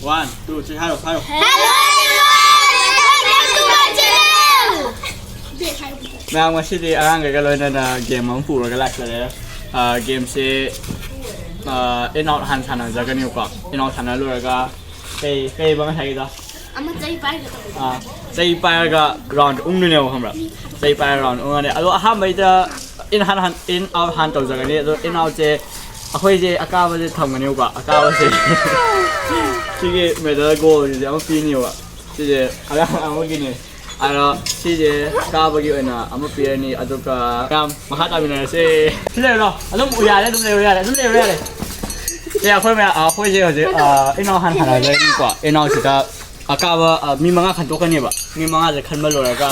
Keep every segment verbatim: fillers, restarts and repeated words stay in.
One, two, three, ꯍꯥꯏꯔꯣ, ꯍꯥꯏꯔꯣ꯫ Hello everyone, welcome to my channel. ꯃꯌꯥꯝ, ꯉꯁꯤꯗꯤ ꯑꯉꯥꯡꯈꯩꯒ ꯂꯣꯏꯅꯅ ꯒꯦꯝ ꯑꯃ ꯄꯨꯔꯒ ꯂꯥꯛꯆꯔꯦ꯫ ꯑꯥ, ꯒꯦꯝꯁꯦ, ꯑꯥ, ꯏꯟ ꯑꯥꯎꯠ ꯍꯥꯟꯅ ꯁꯥꯟꯅꯖꯒꯅꯤꯕꯀꯣ꯫ ꯏꯟ ꯑꯥꯎꯠ ꯁꯥꯟꯅ ꯂꯣꯏꯔꯒ ꯀꯩ, ꯀꯩꯕ ꯉꯁꯥꯏꯒꯤꯗꯣ? ꯑꯃ ꯆꯩ ꯄꯥꯏꯒꯗꯕ꯫ ꯑꯥ, ꯆꯩ ꯄꯥꯏꯔꯒ ꯔꯥꯎꯟ ꯎꯪꯗꯣꯏꯅꯦꯕ, ꯈꯪꯕ꯭ꯔꯥ? ꯆꯩ ꯄꯥꯏꯔꯒ ꯔꯥꯎꯟ ꯎꯪꯉꯅꯤ꯫ ꯑꯗꯣ ꯑꯍꯥꯟꯕꯩꯗ ꯏꯟ ꯍꯥꯟ, ꯍꯥꯟ, ꯏꯟ ꯑꯥꯎꯠ ꯍꯥꯟ ꯇꯧꯖꯒꯅꯤ꯫ ꯑꯗꯣ ꯏꯟ ꯑꯥꯎꯠꯁꯦ ꯑꯩꯈꯣꯏꯁꯦ ꯑꯀꯥꯕꯁꯦ ꯊꯝꯒꯅꯦꯕꯀꯣ꯫ ꯑꯀꯥꯕꯁꯦ ꯁꯤꯒꯤ ꯃꯦꯗꯜ ꯒꯣꯜꯁꯤꯗꯤ ꯑꯃ ꯄꯤꯅꯤꯕ꯫ ꯁꯤꯁꯦ ꯑꯉꯥꯡ ꯑꯃꯒꯤꯅꯦ꯫ ꯑꯗꯣ ꯁꯤꯁꯦ ꯀꯥꯕꯒꯤ ꯑꯣꯏꯅ ꯑꯃ ꯄꯤꯔꯅꯤ꯫ ꯑꯗꯨꯒ ꯌꯥꯝ ꯃꯈꯥ ꯇꯥꯃꯤꯟꯅꯔꯁꯦ꯫ ꯁꯤ ꯂꯩꯔꯣ, ꯑꯗꯨꯝ ꯌꯥꯔꯦ, ꯑꯗꯨꯝ ꯂꯩꯔꯣ ꯌꯥꯔꯦ, ꯑꯗꯨꯝ ꯂꯩꯔꯣ ꯌꯥꯔꯦ꯫ ꯁꯦ, ꯑꯩꯈꯣꯏ ꯃꯌꯥꯝ, ꯑꯩꯈꯣꯏꯁꯦ ꯍꯧꯖꯤꯛ, ꯑ, ꯏꯟ ꯑꯥꯎꯠ ꯍꯥꯟꯅ ꯍꯥꯟꯅ ꯂꯩꯔꯅꯤꯀꯣ꯫ ꯏꯟ ꯑꯥꯎꯠꯁꯤꯗ ꯑꯀꯥꯕ, ꯑ, ꯃꯤ ꯃꯉꯥ ꯈꯟꯗꯣꯛꯀꯅꯦꯕ꯫ ꯃꯤ ꯃꯉꯥꯁꯦ ꯈꯟꯕ ꯂꯣꯏꯔꯒ,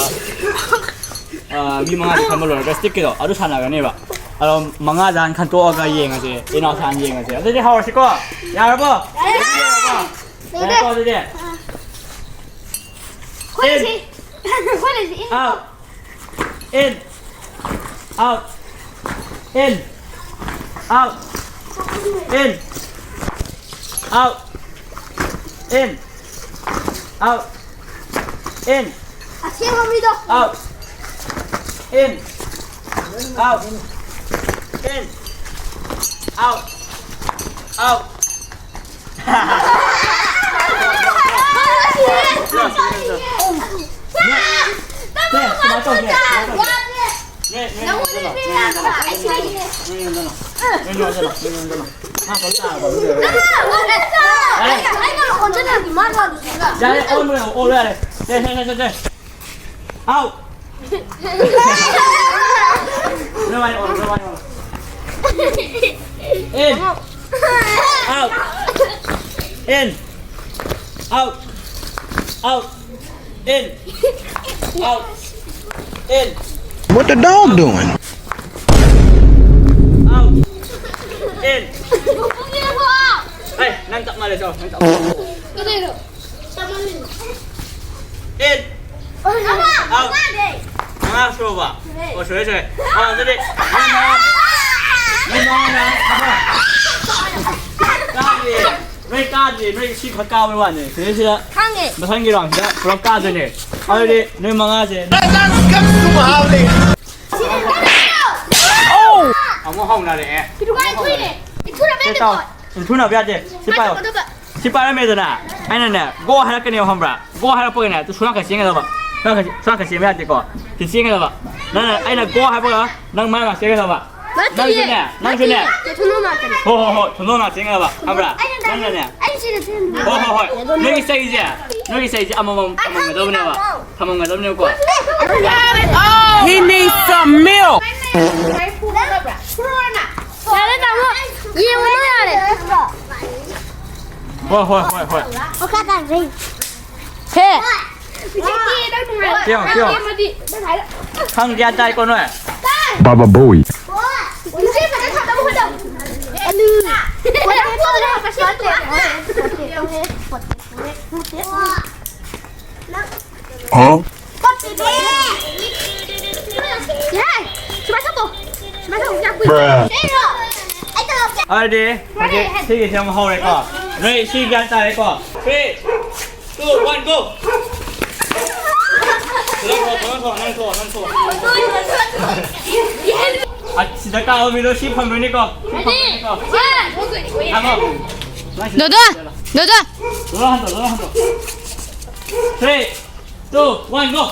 ꯑ, ꯃꯤ ꯃꯉꯥꯁꯦ ꯈꯟꯕ ꯂꯣꯏꯔꯒ ꯁ꯭ꯇꯤꯛꯀꯤꯗꯣ ꯑꯗꯨ ꯁꯥꯟꯅꯒꯅꯦꯕ꯫ ꯑꯗꯣ ꯃꯉꯥꯗ ꯍꯥꯟꯅ ꯈꯟꯇꯣꯛꯑꯒ ꯌꯦꯡꯉꯁꯦ, ꯏꯟ ꯑꯥꯎꯠ ꯍꯥꯟꯅ ꯌꯦꯡꯉꯁꯦ꯫ ꯑꯗꯨꯗꯤ ꯍꯧꯔꯁꯤꯀꯣ꯫ ꯌꯥꯔꯕꯣ? ꯌꯥꯔꯕꯣ? ꯌꯥꯔꯦꯀꯣ ꯑꯗꯨꯗꯤ? ꯑꯩꯈꯣꯏ ꯂꯩꯁꯤ꯫ ꯑꯩꯈꯣꯏ ꯂꯩꯁꯤ꯫ In out. In. Out. In. Out. In. Out. In. Out. In. ꯑꯁꯦꯡꯕ ꯃꯤꯗꯣ꯫ Out. In. Out. In. Out. Out. ꯁꯦ, ꯁꯨꯃꯥꯏꯅ ꯇꯧꯁꯦ, ꯁꯨꯃꯥꯏꯅ ꯇꯧꯁꯦ꯫ ꯅꯣꯏ, ꯅꯣꯏ ꯌꯨꯝꯗ ꯂꯥꯛꯑꯣ, ꯅꯣꯏ ꯌꯨꯝꯗ ꯂꯥꯛꯑꯣ, ꯅꯣꯏ ꯌꯨꯝꯗ ꯂꯥꯛꯑꯣ, ꯅꯣꯏ ꯌꯨꯝꯗ ꯂꯥꯛꯑꯣ, ꯅꯣꯏ ꯌꯨꯝꯗ ꯂꯥꯛꯑꯣ꯫ ꯃꯥ ꯀꯩꯝ ꯇꯥꯔꯕ, ꯑꯗꯨ ꯂꯩꯔꯦ꯫ ꯌꯥꯔꯦ, ꯑꯣꯟꯕ ꯌꯥꯔꯦ, ꯑꯣꯟꯕ ꯌꯥꯔꯦ꯫ ꯁꯦ, ꯁꯦ, ꯁꯦ, ꯁꯦ꯫ ꯑꯥꯎꯠ꯫ ꯅꯣꯏ ꯃꯥꯏ ꯑꯣꯟ, ꯅꯣꯏ ꯃꯥꯏ ꯑꯣꯟ꯫ In. Out. In. Out. Out. In. Out. In. What the dog doing? Out. In. ꯑꯩ, ꯅꯪ ꯆꯞ ꯃꯥꯟꯅꯩ, ꯆꯠꯂꯣ, ꯅꯪ ꯆꯞ ꯃꯥꯟꯅꯩ꯫ ꯀꯩꯗꯧꯔꯤꯅꯣ? ꯏꯟ꯫ ꯑꯥꯎꯠ꯫ ꯃꯉꯥ ꯁꯨꯔꯕ? ꯑꯣ, ꯁꯨꯔꯦ, ꯁꯨꯔꯦ꯫ ꯑꯥ, ꯑꯗꯨꯗꯤ ꯃꯤ ꯃꯉꯥ, ꯃꯤ ꯃꯉꯥꯅ ꯀꯥꯗ꯭ꯔꯤ꯫ ꯅꯣꯏ ꯀꯥꯗ꯭ꯔꯤ, ꯅꯣꯏ ꯁꯤ ꯈꯛ ꯀꯥꯕꯩ ꯋꯥꯅꯤ꯫ ꯁꯤꯗꯩꯁꯤꯗ ꯈꯪꯉꯦ꯫ ꯃꯊꯪꯒꯤ round ꯁꯤꯗ ꯄꯨꯂꯞ ꯀꯥꯗꯣꯏꯅꯦ꯫ ꯑꯗꯨꯗꯤ ꯅꯣꯏ ꯃꯉꯥꯁꯦ꯫ ꯑꯃꯨꯛ ꯍꯧꯅꯔꯛꯑꯦ꯫ ꯁꯤ ꯇꯥꯎ꯫ ꯏꯟꯊꯨꯅꯕ ꯌꯥꯗꯦ꯫ ꯁꯤ ꯄꯥꯏꯌꯣ꯫ ꯁꯤ ꯄꯥꯏꯔꯝꯃꯦꯗꯅ꯫ ꯑꯩꯅꯅꯦ, "Go" ꯍꯥꯏꯔꯛꯀꯅꯦꯕ, ꯈꯪꯕ꯭ꯔꯥ? "Go" ꯍꯥꯏꯔꯛꯄꯒꯅꯦ, ꯑꯗꯨ ꯁꯣꯝ ꯅꯥꯀꯟ ꯆꯦꯟꯒꯗꯕ꯫ ꯁꯣꯝ ꯅꯥꯀꯟ, ꯁꯣꯝ ꯅꯥꯀꯟ ꯆꯦꯟꯕ ꯌꯥꯗꯦꯀꯣ꯫ ꯁꯤ ꯆꯦꯟꯒꯗꯕ꯫ ꯅꯪꯅ, ꯑꯩꯅ "Go" ꯍꯥꯏꯕꯒ ꯅꯪ ꯃꯥꯏ ꯃꯥꯏ ꯆꯦꯟꯒꯗꯕ꯫ ꯅꯠꯇꯤꯌꯦ, ꯅꯪꯁꯨꯅꯦ, ꯅꯪꯁꯨꯅꯦ꯫ ꯅꯠꯇꯤꯌꯦ, ꯊꯣꯡꯅꯥꯎ ꯅꯥꯀꯟ꯫ ꯍꯣ, ꯍꯣ, ꯍꯣ, ꯊꯣꯡꯅꯥꯎ ꯅꯥꯀꯟ ꯆꯦꯟꯒꯗꯕ, ꯈꯪꯕ꯭ꯔꯥ? ꯑꯩꯅ, ꯅꯪꯅꯅꯦ꯫ ꯑꯩꯅ ꯁꯤꯗ ꯆꯦꯟꯕ꯫ ꯍꯣ, ꯍꯣ, ꯍꯣꯏ꯫ ꯅꯣꯏꯒꯤ ꯆꯩꯁꯦ, ꯅꯣꯏꯒꯤ ꯆꯩꯁꯦ ꯑꯃꯃꯝ ꯊꯝꯃꯝꯒꯗꯕꯅꯦꯕ꯫ ꯊꯝꯃꯝꯒꯗꯕꯅꯦꯕꯀꯣ꯫ He needs some milk. ꯌꯥꯔꯦ, ꯇꯥꯃꯣ꯫ ꯌꯦꯡꯉꯨꯅꯨ, ꯌꯥꯔꯦ꯫ ꯍꯣꯏ, ꯍꯣꯏ, ꯍꯣꯏ, ꯍꯣꯏ꯫ ꯍꯦ꯫ ꯀꯤꯌꯣ, ꯀꯤꯌꯣ꯫ ꯈꯪ ꯒ꯭ꯌꯥꯟ ꯇꯥꯏꯀꯣ ꯅꯣꯏ? Baba Bowie. Huh? Bruh. ꯑꯗꯨꯗꯤ ꯍꯧꯖꯤꯛ ꯁꯤꯒꯤꯁꯦ ꯑꯃꯨꯛ ꯍꯧꯔꯦꯀꯣ꯫ ꯅꯣꯏ ꯁꯤ ꯒ꯭ꯌꯥꯟ ꯇꯥꯔꯦꯀꯣ? Three, two, one, go! ꯅꯪ ꯊꯣꯛꯑꯣ, ꯅꯪ ꯊꯣꯛꯑꯣ, ꯅꯪ ꯊꯣꯛꯑꯣ, ꯅꯪ ꯊꯣꯛꯑꯣ꯫ ꯑ, ꯁꯤꯗ ꯀꯥꯕ ꯃꯤꯗꯣ ꯁꯤ ꯐꯪꯗꯣꯏꯅꯤꯀꯣ? ꯁꯤ ꯐꯪꯗꯣꯏꯅꯤꯀꯣ? ꯊꯝꯃꯣ꯫ ꯅꯪ ꯁꯤꯗ ꯗꯣꯗꯣ! ꯆꯠꯂꯣ꯫ ꯗꯣꯗꯣ! ꯂꯣꯏ ꯍꯟꯗꯣꯛ, ꯂꯣꯏ ꯍꯟꯗꯣꯛ꯫ Three, two, one, go!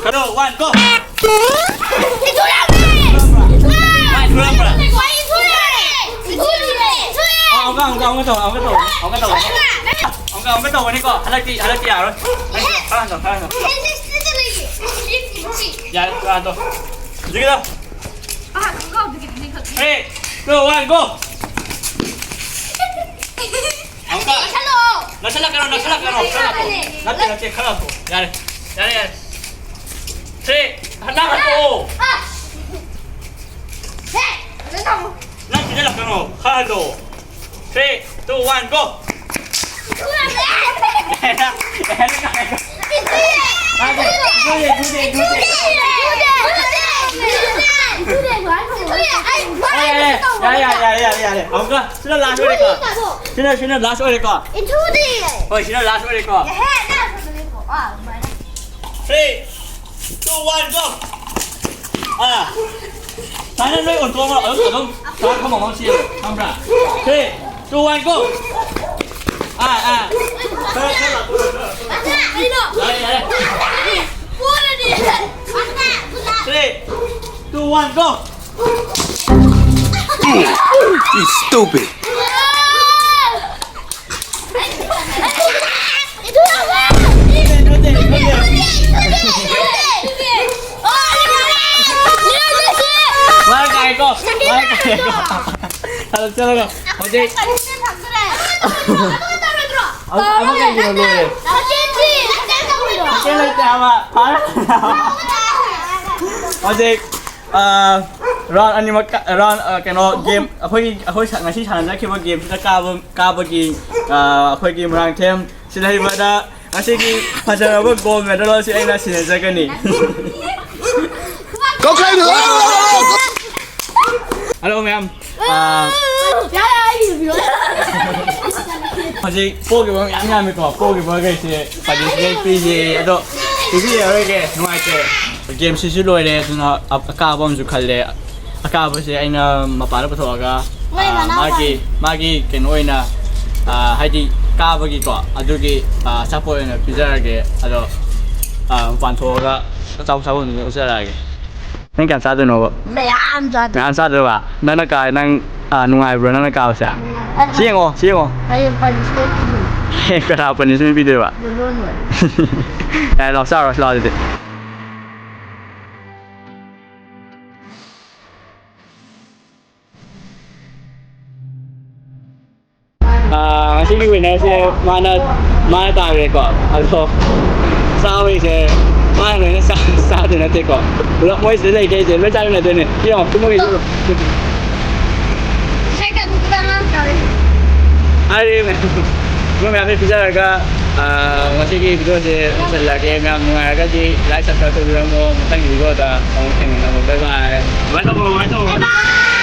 ꯀꯩꯅꯣ, one, go! ꯋꯥꯏ ꯊꯨꯔꯛꯄ꯭ꯔꯥ? ꯑ, ꯑꯃꯨꯛꯀ, ꯑꯃꯨꯛꯀ, ꯑꯃꯨꯛꯀ ꯇꯧ, ꯑꯃꯨꯛꯀ ꯇꯧ, ꯑꯃꯨꯛꯀ ꯇꯧ, ꯑꯃꯨꯛꯀ ꯇꯧ꯫ ꯑꯃꯨꯛꯀ, ꯑꯃꯨꯛꯀ ꯇꯧꯕꯅꯤꯀꯣ? ꯍꯟꯗꯛꯇꯤ, ꯍꯟꯗꯛꯇꯤ ꯌꯥꯔꯣꯏ꯫ ꯈꯔ ꯍꯟꯊꯧ, ꯈꯔ ꯍꯟꯊꯧ꯫ ꯌꯥꯔꯦ, ꯈꯔ ꯍꯟꯊꯧ꯫ ꯍꯧꯖꯤꯛꯀꯤꯗꯣ꯫ Three, two, one, go! ꯑꯃꯨꯛꯀ꯫ ꯅꯛꯁꯜꯂꯛꯀꯅꯣ, ꯅꯛꯁꯜꯂꯛꯀꯅꯣ, ꯈꯔ ꯂꯥꯛꯈꯣ꯫ ꯅꯠꯇꯦ, ꯅꯠꯇꯦ, ꯈꯔ ꯂꯥꯛꯈꯣ꯫ ꯌꯥꯔꯦ, ꯌꯥꯔꯦ, ꯌꯥꯔꯦ꯫ Three, ꯅꯪ ꯍꯟꯗꯣꯛꯑꯣ꯫ ꯅꯪ ꯆꯦꯟꯁꯤꯜꯂꯛꯀꯅꯣ, ꯈꯔ ꯍꯟꯗꯣꯛꯑꯣ꯫ Three, two, one, go! ꯌꯥꯔꯦ, ꯌꯥꯔꯦ, ꯌꯥꯔꯦ, ꯌꯥꯔꯦ, ꯌꯥꯔꯦ, ꯌꯥꯔꯦ꯫ ꯑꯃꯨꯛꯀ꯫ ꯁꯤꯅ ꯂꯥꯁ ꯑꯣꯏꯔꯦꯀꯣ꯫ ꯁꯤꯅ, ꯁꯤꯅ ꯂꯥꯁ ꯑꯣꯏꯔꯦꯀꯣ꯫ ꯍꯣꯏ, ꯁꯤꯅ ꯂꯥꯁ ꯑꯣꯏꯔꯦꯀꯣ꯫ Three, two, one, go. ꯑꯥ꯫ ꯁꯨꯃꯥꯏꯅ ꯅꯣꯏ ꯑꯣꯟꯊꯣꯛꯑꯒ ꯑꯗꯨꯝ, ꯑꯗꯨꯝ ꯁꯨꯃꯥꯏꯅ ꯐꯝꯃꯒ ꯑꯃ ꯁꯦꯝꯃꯣ꯫ ꯈꯪꯕ꯭ꯔꯥ? Three, two, one, go. ꯑꯥ, ꯑꯥ꯫ ꯌꯥꯔꯦ, ꯌꯥꯔꯦ꯫ Three, two, one, go. You stupid. ꯋꯥ ꯀꯥꯏꯀꯣ, ꯋꯥ ꯀꯥꯏꯀꯣ꯫ ꯆꯠꯂꯣ, ꯆꯠꯂꯣ꯫ ꯍꯧꯖꯤꯛ ꯑꯃ, ꯑꯃ ꯀꯩꯒꯤꯅꯣ ꯂꯣꯏꯔꯦ꯫ ꯀꯩꯝ ꯂꯩꯇꯦ ꯍꯥꯏꯕ꯫ ꯐꯥꯔꯦ꯫ ꯍꯧꯖꯤꯛ, ꯑꯥ, ꯔꯥꯎꯟ ꯑꯅꯤꯃꯛ ꯀ-, ꯔꯥꯎꯟ, ꯑꯥ, ꯀꯩꯅꯣ, ꯒꯦꯝ, ꯑꯩꯈꯣꯏꯒꯤ, ꯑꯩꯈꯣꯏ ꯁ-, ꯉꯁꯤ ꯁꯥꯟꯅꯖꯈꯤꯕ ꯒꯦꯝꯁꯤꯗ ꯀꯥꯕ, ꯀꯥꯕꯒꯤ, ꯑꯥ, ꯑꯩꯈꯣꯏꯒꯤ ꯃꯣꯏꯔꯥꯡꯊꯦꯝ ꯁꯤꯜꯍꯩꯕꯗ ꯉꯁꯤꯒꯤ ꯐꯖꯔꯕ ꯒꯣꯜ ꯃꯦꯗꯜ ꯑꯁꯤ ꯑꯩꯅ ꯁꯤꯟꯅꯖꯒꯅꯤ꯫ ꯀꯛꯆꯩ! ꯍꯜꯂꯣ ꯃꯌꯥꯝ꯫ ꯑꯥ, ꯍꯧꯖꯤꯛ ꯄꯣꯈꯤꯕ ꯃꯌꯥꯝ ꯌꯥꯝꯃꯤꯀꯣ, ꯄꯣꯈꯤꯕꯈꯩꯁꯦ ꯄꯥꯔꯇꯤꯁꯤꯄꯦꯟ ꯄꯤꯁꯦ, ꯑꯗꯣ ꯄꯤꯕꯤꯔꯔꯣꯏꯒꯦ, ꯅꯨꯡꯉꯥꯏꯇꯦ꯫ ꯒꯦꯝꯁꯤꯁꯨ ꯂꯣꯏꯔꯦ, ꯑꯗꯨꯅ ꯑ-, ꯑꯀꯥꯕ ꯑꯃꯁꯨ ꯈꯜꯂꯦ꯫ ꯑꯀꯥꯕꯁꯦ ꯑꯩꯅ ꯃꯄꯥꯟꯗ ꯄꯨꯊꯣꯛꯑꯒ, ꯃꯣꯏ ꯑꯥ, ꯃꯅꯥꯎ ꯃꯥꯒꯤ, ꯄꯥꯏ꯫ ꯃꯥꯒꯤ ꯀꯩꯅꯣ ꯑꯣꯏꯅ, ꯑꯥ, ꯍꯥꯏꯗꯤ ꯀꯥꯕꯒꯤꯀꯣ, ꯑꯗꯨꯒꯤ, ꯑꯥ, ꯑꯆꯥꯄꯣꯠ ꯑꯣꯏꯅ ꯄꯤꯖꯔꯒꯦ꯫ ꯑꯗꯣ, ꯑꯥ, ꯃꯄꯥꯟ ꯊꯣꯛꯑꯒ ꯑꯆꯥꯄꯣꯠ ꯆꯥꯐꯝꯗꯨꯗ ꯎꯠꯆꯔꯛꯑꯒꯦ꯫ ꯅꯪ ꯀꯌꯥꯝ ꯆꯥꯗꯣꯏꯅꯣꯕ? ꯃꯌꯥꯝ ꯆꯥꯗꯣꯏꯅꯣ꯫ ꯃꯌꯥꯝ ꯆꯥꯗꯣꯏꯕ? ꯅꯪꯅ ꯀꯥ-, ꯅꯪ, ꯑꯥ, ꯅꯨꯡꯉꯥꯏꯕ꯭ꯔꯣ ꯅꯪꯅ ꯀꯥꯕꯁꯦ? ꯅꯨꯡꯉꯥꯏ꯫ ꯁꯤ ꯌꯦꯡꯉꯣ, ꯁꯤ ꯌꯦꯡꯉꯣ꯫ ꯍꯌꯦꯡ ꯄꯥꯔꯇꯤꯁꯤꯄꯦꯠ ꯄꯤꯗꯣꯏꯅꯣ꯫ ꯀꯅꯥ ꯄꯅꯤꯁꯃꯦꯟ ꯄꯤꯗꯣꯏꯕ? ꯂꯣꯟ ꯂꯣꯟ꯫ ꯌꯥꯔꯦ, ꯂꯥꯛꯑꯣ, ꯆꯥꯔꯨꯔꯁꯤ ꯂꯥꯛꯑꯣ ꯑꯗꯨꯗꯤ꯫ ꯑꯥ, ꯉꯁꯤꯒꯤ ꯋꯤꯟꯅꯔꯁꯦ ꯃꯥꯅ, ꯃꯥꯅ ꯇꯥꯈ꯭ꯔꯦꯀꯣ꯫ ꯑꯗꯣ ꯆꯥꯕꯩꯁꯦ ꯃꯥꯅ ꯂꯣꯏꯅ ꯆꯥ-, ꯆꯥꯗꯣꯏ ꯅꯠꯇꯦꯀꯣ꯫ ꯄꯨꯂꯞ ꯃꯣꯏ ꯁꯤꯗ ꯂꯩꯈꯩꯁꯦ ꯂꯣꯏ ꯆꯥꯃꯤꯟꯅꯗꯣꯏꯅꯦ꯫ ꯌꯦꯡꯉꯣ, ꯀꯨꯝꯃꯒꯤꯁꯨ꯫ ꯍꯥꯏꯔꯦ ꯃꯌꯥꯝ, ꯃꯣꯏ ꯃꯌꯥꯝꯁꯦ ꯄꯤꯖꯔꯒ ꯑꯥ, ꯉꯁꯤꯒꯤ ꯚꯤꯗꯤꯑꯣꯁꯦ ꯂꯣꯏꯁꯤꯜꯂꯒꯦ꯫ ꯃꯌꯥꯝ ꯅꯨꯡꯉꯥꯏꯔꯒꯗꯤ like, subscribe ꯇꯧꯕꯤꯔꯝꯃꯣ꯫ ꯃꯊꯪꯒꯤ ꯚꯤꯗꯤꯑꯣꯗ ꯑꯃꯨꯛ ꯊꯦꯡꯅꯅꯕ꯫ Bye bye꯫ ꯁꯨꯃꯥꯏꯅ ꯇꯧꯕ꯭ꯔꯣ? ꯁꯨꯃꯥꯏꯅ ꯇꯧꯕ꯭ꯔꯣ?